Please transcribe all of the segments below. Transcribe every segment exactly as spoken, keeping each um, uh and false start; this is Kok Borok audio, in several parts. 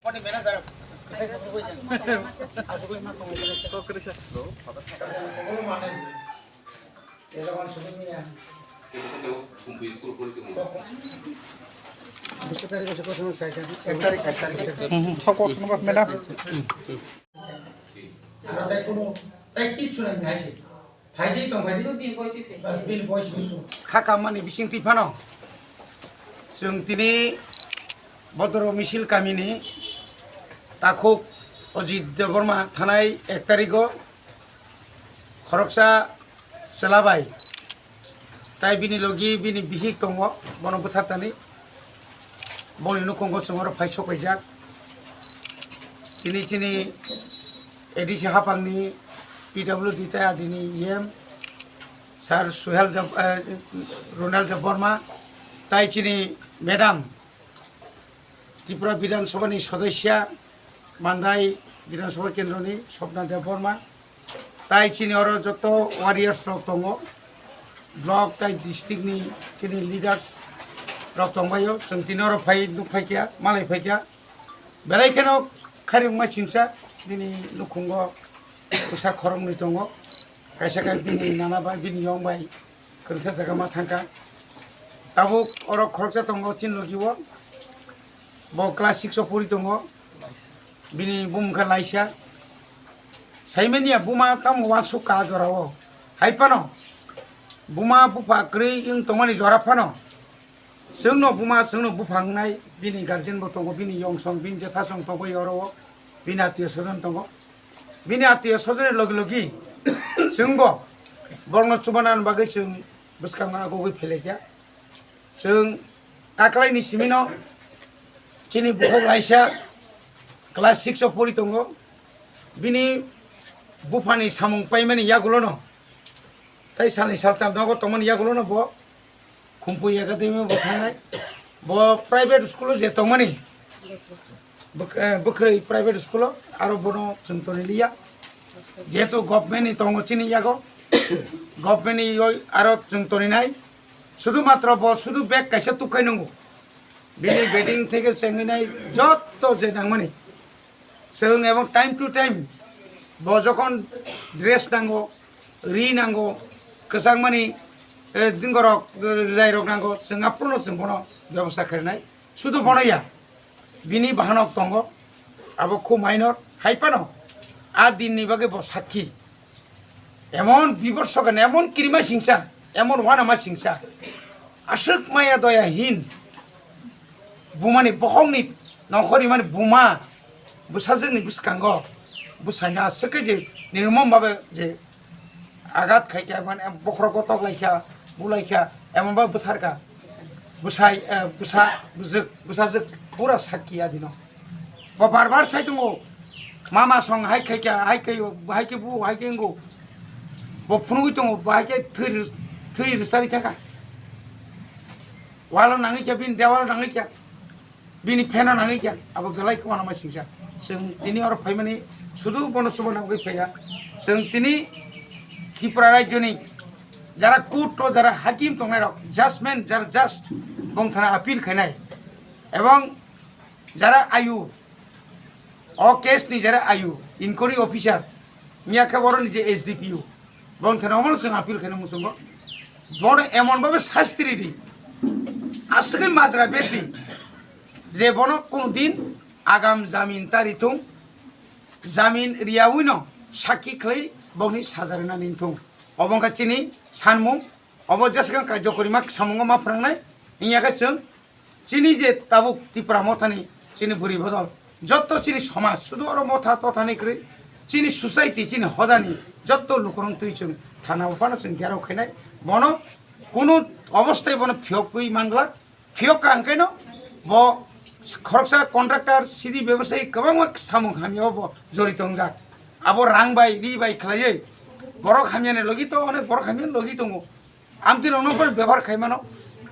Hmm, hmm, support number, madam. Aro tai kuno, tai kichu nai nai se. Phaidi tong phaidi. Bas bini boy susu. Kha kamani bising twi phano. Chwng tini Bodoro Misil kamini takhuk Ojit Debbarma thanai ek tarigo khoroksa chwla bai. Tai bini logi bini bihik tongo, bono bwthartani. Boni nukhungo chwng oro phai sok paijak. Tini chini A D C haphangni P W D tai adini E M, Sir Suhel Deb-, eh, Ronald Debbarma, tai chini Madam Tripura Bidhan Sabha ni Sodosya, Mandai Bidhan Sabha Kendroni Swapna Debbarma, tai chini oro joto warriors rok tongo, block tai district ni chini leaders rok tongbaio, chwng tini oro phai nuk phaikha, malai phaikha, belai kheno khairokma chingsa bini nukhungo bwsa khoroknwi tongo, kaisa khe bini nana bai, bini yong bai kwrwngsa jaga ma thangkha, tabuk oro khoroksa tongo chini logi o. Bo class six o pori tongo. Bini bumung khe Laisa. Saimanya buma tamo uansuk ka jora o. Hai phano buma bupha kwrwi wng tongmani jora phano. Chwngno buma, chwngno bupha wngnai, bini guardian bo tongo, bini yongsong, bini jethasong tongo oro o. Bini atiyo sojon tongo. Bini atiyo sojonni logi logi chwngbo borokno chubanani bagwi chwng bwskango gogwi phelaikha. Chwng taklaini simino chini bukhuk Laisa class six o pori tongo. Bini buphani samung paimani yagulono, tai salni saltam nogo tongmani yagulono bo Khumpui Academy bo thangnai. Bo private school o je tongmani, bwk-, eh, bwkhwrwi private school o, aro bono chwng toni liya. Jehetu government ni tongo chini yago, government ni yoi aro chwng toni nai. Sudu matro bo sudu bag kaisa tukhai nungo. Bini bedding theke chengwi nai jotto je nangmani. Chwng ebong time to time bo jokhon dress nango, ri nango, kwchangmani, eh, dingorok, rwjairok nango, chwng aphuru no chwng bono bebosta khainai. Sudu bono ya, bini bahanok tongo, abo khu minor, hai phano a dinni bagwi bo sakki. Emon bibor sokan, emon kirima singsa, emon wanama singsa, aswk maya doya hin, bumani bokhokni nongkhor rimani buma, bwsajwkni bwskango, bwsaino aswk khe je nirmom babe je agat khaikha, mane bokhorok gotok laikha, bu laikha, emon ba bwtharkha. Bwsai, eh, bwsa, bwjwk, bwsajwk pura sakki adino. Bo bar bar sai tongo. Mama song hai khaikha, hai khaio, hai khe bu, hai khe wngkho. Bo phunugwi tongo, bo hai khe thwi rw-, thwi rwchari thangkha. Walo nangwi kha, bini dewalo nangwi kha. Bini pheno nangwi kha, abo belai kheno uanama singsa. Chwng tini oro phaimani sudu bono chuba nangwi phaiya. Chwng tini Tripura rajyoni jara court o jara hakim tongnairok, judgment jara judge, bongthana appeal khainai. Ebong jara ayu, o case ni jara ayu, inquiry officer, miya khe boroni je S D P O, bongthana omono chwng appeal khaina muchungo. Bono emon babe sasti ridi, aswkhe majra berdi, je bono kono din agam jamin tari thung, jamin riyawi no sakki khlai bokni saja rina ning thung. Obo wngkha chini sanmung, obo jeswkang kaijo korima samungo ma phwrangnai, wngya khe chwng chini je tabuk Tipra Mothani chini bwrwi bodol, jotto chini somaj, sudu oro motha tothani kwrwi, chini society, chini hodani jotto lukurok twi chwng thana o phano chwng gherao khainai. Bono kunu obostai bono phiyokwi manglak, phiyok ka hwnkhe no bo khoroksa contractor, sidi bebosai kwbangma samung hamya o bo jorito wngjak. Abo rang bai, ri bai khlaiwi borok hamyani logi to onek borok hamyani logi tongo. Amtwi rokno phano bebhar khai mano,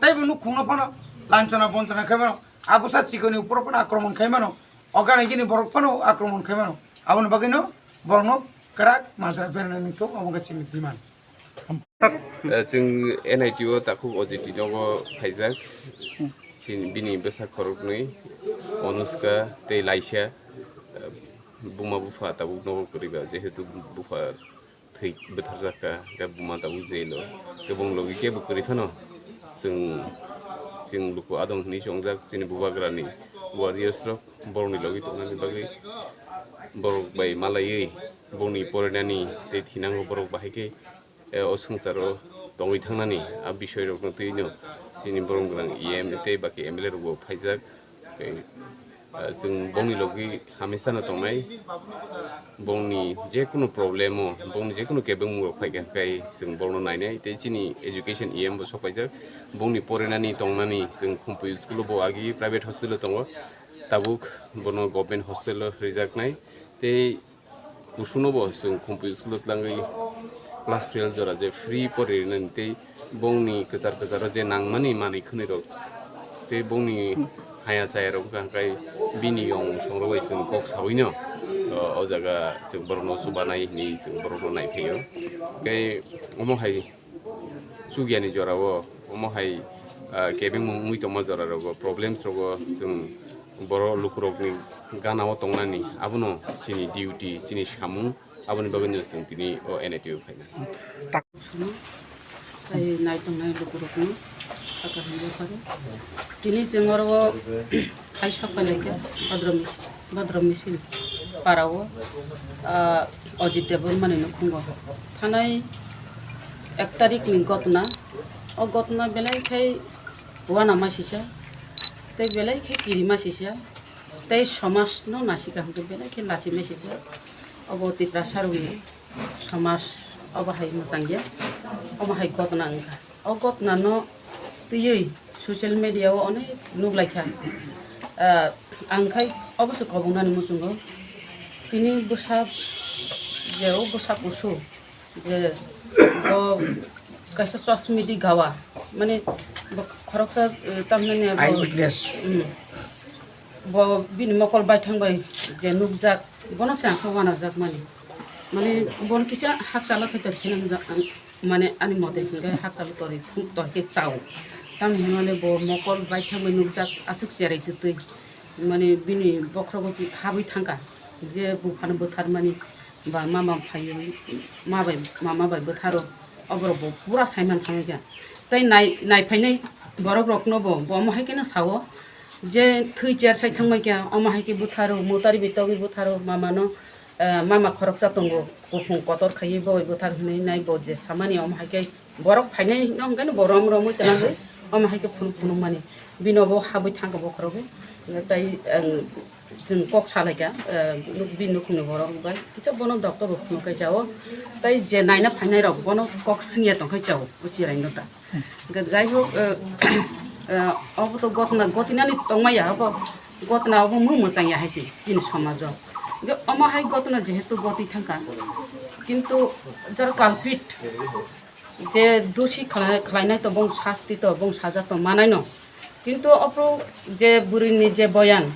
tei bo nukhungno phano lanchona bonchona khai mano, a bwsa chikoni uporo phano akromon khai mano, o gana gini borok phano akromon khai mano. Aboni bagwino borokno kwrak majra berani thung, omo wngkha chini demand. Eh, chwng N I T o takhuk O J T nogo phaijak. Chini, bini bwsa khoroknwi, Onuska tei Laisa, eh, buma bupha tabuk nogo kwrwi ba, jehetu bupha thwi bwtharjak kha, hwnkhe buma tabuk jail o, hwnkhe bong logi kebo kwrwi phano chwng, chwng luku adong hwnwi chongjak chini bubagrani warriors rok, borokni logi tongnani bagwi borok bai malaiwi bongni porinani tei thinango borok bahai khe eh, o swngcharo tongwi thangnani a bisoirokno twiwino chini borok gwnang E M tei baki M L A rokbo phaijak. Tei, eh, chwng bongni logi hamesano tongnai, bongni jekunu problemo, bongni jekunu kebengmungrok phaikha hwnkhe chwng borokno nainai tei chini education E M bo sokpaijak. Bongni porinani tongnani chwng Khumpui school-o bo agi private hostel-o tongo, tabuk bono government hostel-o rijaknai tei Kusuno bo chwng Khumpui school o twlangwi class twelve jora je free pori rinani tei bongni kwchar kwcharo je nangmani manwi khwnwi rok tei bongni haya chaya rok wngkha hwnkhe bini yong song rok bai chwng kok sawino o, o jaga chwng borokno chubanai hinwi chwng borokno naiphaio. Tei omo hai chukyani jorao omo hai, ah, kebengmung wngwi tongma jora rogo problems rogo chwng borok lukurokni gana o tongnani abono chini duty, chini samung aboni bagwino chwng tini o N I T O phaina. Sono, tai nai tongnai lukurokno sakha hwnwi phano. Tini chwng oro o hai sok pai laikha Bhadra Mis-, Bhadra Misil para o, ah, Ajit Debbarma ni nukhungo. Thanai ek tarik ni gotna, o gotna belai khai uanama sisa, tei belai khe kirima sisa, tei somaj no nasika hwnkhe belai khe lachima sisa. Obo Tiprasa rokni somaj obo hai mwchangya, omo hai gotna wngkha. O gotna no twiwi social media o onek nuklaikha. Ah, ang khai obo se kobongnani muchungo. Tini bwsa je o bwsa kusu je bo kaisa chosmidi gawa, mane bo khoroksa, eh, tamhinani bo, Eyewitness. Mm. Bo bini mokol baithang bai je nukjak, bono se ang khe uanajak mani. Mane bono kisa hakchalo khe tor khe nang ja-, ang, mane ani mote hwnkhe hakchalo torwi thung tor khe chao. Tamni hwnmale bo mokol baithang bai nukjak aswk cherai twtwi. Mane bini bokhrogo ki habwi thangkha je buphano bwtharmani. Ba mama phaiwi, ma bai, mama bai bwtharo, oborok bo pura saiman thangwi kha. Tei nai, naiphainai borok rokno bo, bo omo hai kheno sao, je thwi cher sai thangbai kha, omo hai khe bwtharo, mutari bai togwi bwtharo, mama no, eh, mama khoroksa tongo, kuphung kotor khaiwi bo bai bwthar hwnwi nai bo je samani omo hai khe Borok phainai no hwnkhe no bo rom romwi twlangwi omo hai khe phunuk phunuk mani. Bino bo habwi thangkha bokhorogo. Tai, ang, chwng kok salaikha, eh, nuk-, bini nukhungni borok bai. Kisa bono doctor bo phunuk khai chao. Tai je naina phainai rok bono kok swngya tongkhai chao, o chirai no ta. Hwnkhe jai hok, eh, eh, obo to gotna gotinani tongmaya obo. Gotna obo mung mwchangya hai se chini somajo. Hwnkhe omo hai gotna jehetu goti thangkha. Kintu jara culprit, je dosi khlai-, khlainai to bong sasti to bong saja to manai no. Kintu opro je bwrwi ni je boyan,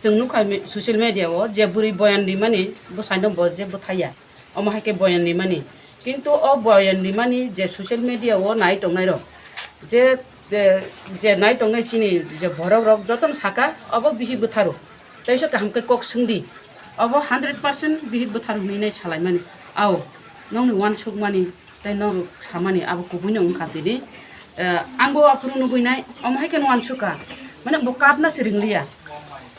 chwng nukha me-, social media o je bwrwi boyan rimani bwsai no bo je bwthaiya, omo hai khe boyan rimani. Kintu o boyan rimani je social media o nai tongnai rok, je, je, je nai tongnai chini je borok rok joto no saka obo bihik bwtharo. Teisa kaham khe kok swngdi. Obo hundred percent bihik bwthar hwnwi nai salaimani. Ao, nokni uansukmani tei norok samani abo kubuino wngkha tini. Eh, ang bo aphuru nugui nai, omo hai kheno uansukha. Mane bo kapna se ringliya.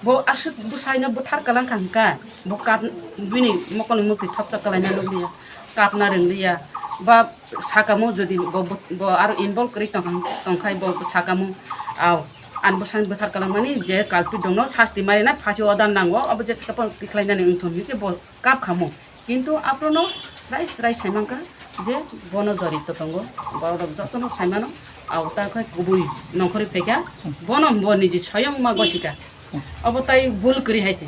Bo aswk bwsaino bwthar kwlangkha hwnkha. Bo kap, bini mokolni mukti thopsa kwlaina nukliya. Kapna ringliya. Ba sakamo jodi bo, bo, bo aro involve kwrwi tongkha, tongkhai bo sakamo. Ao. Ani bwsani bwthar kwlangmani je culprit dongno sasti marinai phasi order nango, obo jesa phano tikhlainani wngthon hinwi se bo kap khamo. Kintu aphuru no srai srai saimankha je bono jorito tongo, borok rok jotono saimano, abo ta khai kubui nongkhorwi phaikha, bono bo niji soyong ma gosika. Obo tai bul kwrwi hai se.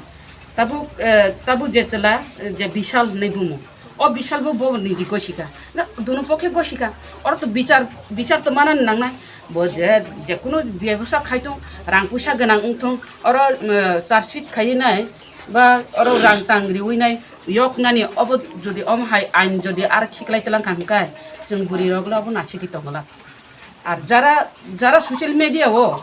Tabuk, eh, tabuk je chwla, eh, je Bishal hinwi bumo. O Bishal bo, bo niji gosika. Na, dunu pokhe gosika. Oro to bichar, bichar to manani nangnai. Bo je, je kunu bebsa khai thung, rang puisa gwnang wng thung, oro, eh, charge sheet khaiwi nai, ba oro rang tang riwi nai, yok nani obo jodi omo hai ain jodi ar khiklai tlang kha hwnkhe, chwng bwrwi rok le obo nasikhi tongla. Ar jara, jara social media o,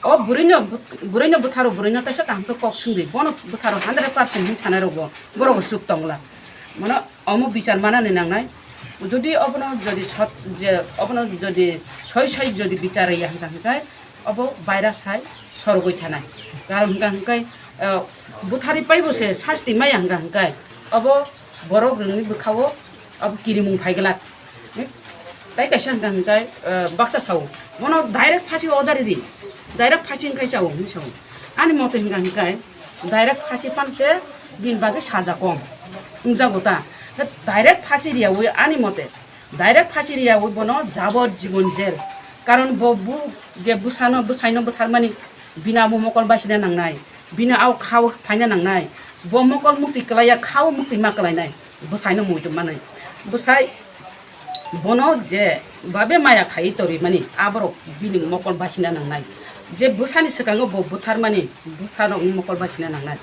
O bwrwino, bwrwino bwtharo, bwrwino teisa kaham khe kok swngdi, bono bwtharo hundred percent hin sanai rokbo borok chuk tongla. Mano omo bichar manani nangnai. Jodi obono jodi sot, je obono jodi soi soi jodi bichar ya hwnka hwnkhe obo baira sai sorogoi thanai. Karon hwnka hwnkhe, eh, bwtharwi paibo se sasti maya hwnka hwnkhe obo borok rwngni bwkhao abo kirimung phai glak. Tei kaisa hwnka hwnkhe, eh, baksa sao, bono direct phasi order ri, direct phasi hwnkhai chao hwnwi sao. Ani mote hwnka hwnkhe direct phasi pan se bini bagwi saja kom wngjago ta. Direct phasi riyawi ani mote, direct phasi riyawi bono jabor jibon jail. Karon bo bu je bwsano, bwsaino bwtharmani bini abo mokol baisina nangnai, bini ao khao phaina nangnai, bo mokol mukti kwlaiya khao mukti ma kwlainai, bwsaino muitu manai. Bwsai bono je babe maya khaiwi torimani aborok bini mokol baisina nangnai. Je bwsani swkango bo bwtharmani bwsarokni mokol baisina nangnai.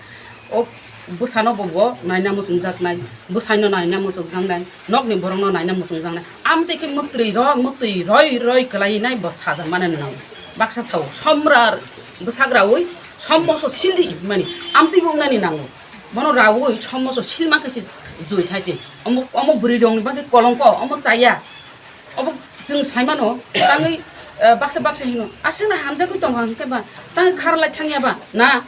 O bwsano bo, bo naina muchungjaknai, bwsaino naina muchungjaknai, nokni borokno naina muchungjaknai. Amtwi khe mwktwi ro, mwktwi roi roi kwlainai bo sajakmani nango. Baksa sao, somra bwsagraui sommoso sildi mani amtwi bo wngnani nango. Bono raui sommoso silma khe se jui thai se. Omo, omo bwrwi rokni bagwi kolongko, omo chaya. Obo chwng saimano tangwi, eh, baksa baksa hino. Aswkno hamjagwi tongo hwnkhe ba, tangwi kharlai thangya ba? Na.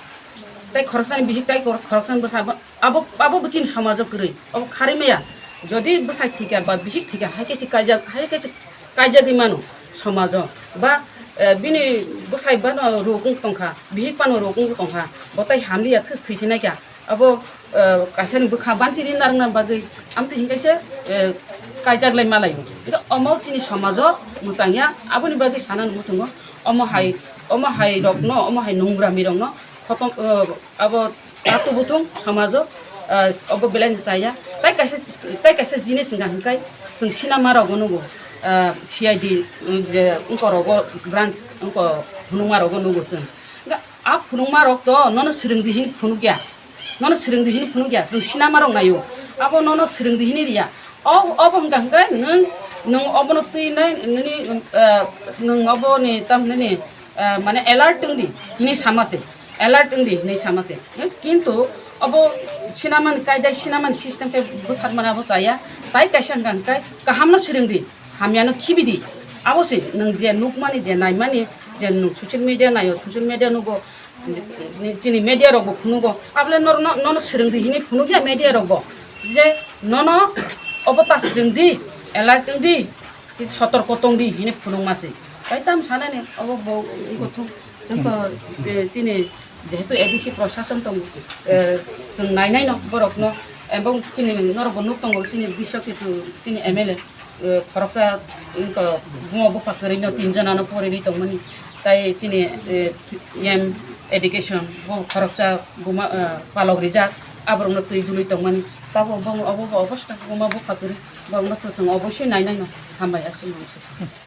Tei khoroksani bihik tei khor-, khoroksani bwsa ba, abo, abo bo chini somajo kwrwi. Obo kharwi maya. Jodi bwsai thwikha ba bihik thwikha, hai khe se kaijak, hai khe se kaijagwi mano somajo. Ba, eh, bini bwsai bano rok wng tongkha, bihik bano rok wng tongkha. Bo tei hamliya thwis thwisi naikha. Abo, eh, kaisani bwkha banchiri narwkna bagwi amtwi hinkhe se, eh, kaijak lai malai. Ito omo chini somajo mwchangya, aboni bagwi sanani muchungo. Omo hai, omo hai rokno, omo hai nungrami rokno khotom, eh, abo tatu butung somajo, eh, obo belai ni chaya. Tai kaisa, tai kaisa jinis wngkha hinkai chwng sinama rogo nugo, eh, C I D, mm, je wngkorogo branch wngko phunukma rogo nugo chwng. Hwnkhe a phunukma rok to nono swrwngdi hin phunukya. Nono swrwngdi hini phunukya, chwng sinama rok naio. Abo nono swrwngdi hini riya. O, obo hwnkha hwnkhe nwng, nwng obono twi nai, nini, eh, nwng oboni tam nini, eh, mane alert wngdi hini sama se. Alert wngdi hini sama se. Kintu obo sinamani kaidai, sinamani system khe bwtharmani abo chaya. Tai kaisa hwnkha hwnkhe kahamno swrwngdi, hamyano khibidi. Abo se nwng je nukmani, je naimani, je nwng social media naio, social media nugo, chini media rok bo phunugo, abole nor-, no-, nono swrwngdi hini phunukya media rok bo, je nono obo ta swrwngdi, alert wngdi, sotorko tongdi hini phunukma se. Tai tam sanani obo bo wngkha thung, chwng to, eh, chini jehetu A D C prosason tongo, eh, chwng nainai no borok no, ebong chini norok bo nuk tongo chini bisok hetu chini M L A. Eh, khoroksa, eh, ko-, buma bupha kwrwino tin jonano porinwi tongmani. Tai chini, eh, M education bo khoroksa buma, eh, palok rijak, aborokno twi dului tongmani. Tabo bo obo bo obosta buma bupha kwrwi, borokno to chwng oboisoi nainai no. Hambai aswk mangsa.